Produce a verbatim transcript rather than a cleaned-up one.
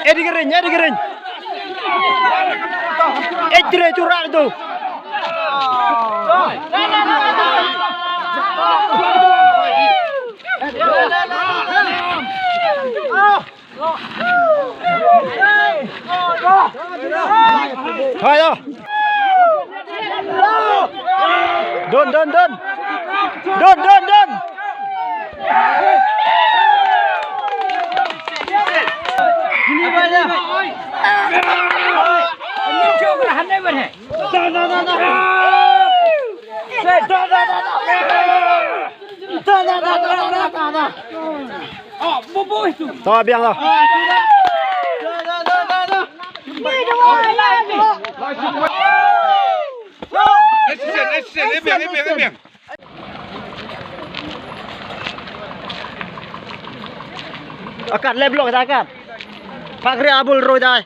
Eddie Gering, Eddie Gering. Eddie Gering, curah tu. Hai, ya. Dun, dun, dun. Dun, dun, dun. To, biang lah. Akat, leh block, akat. Pak Ria Abul Roy dai.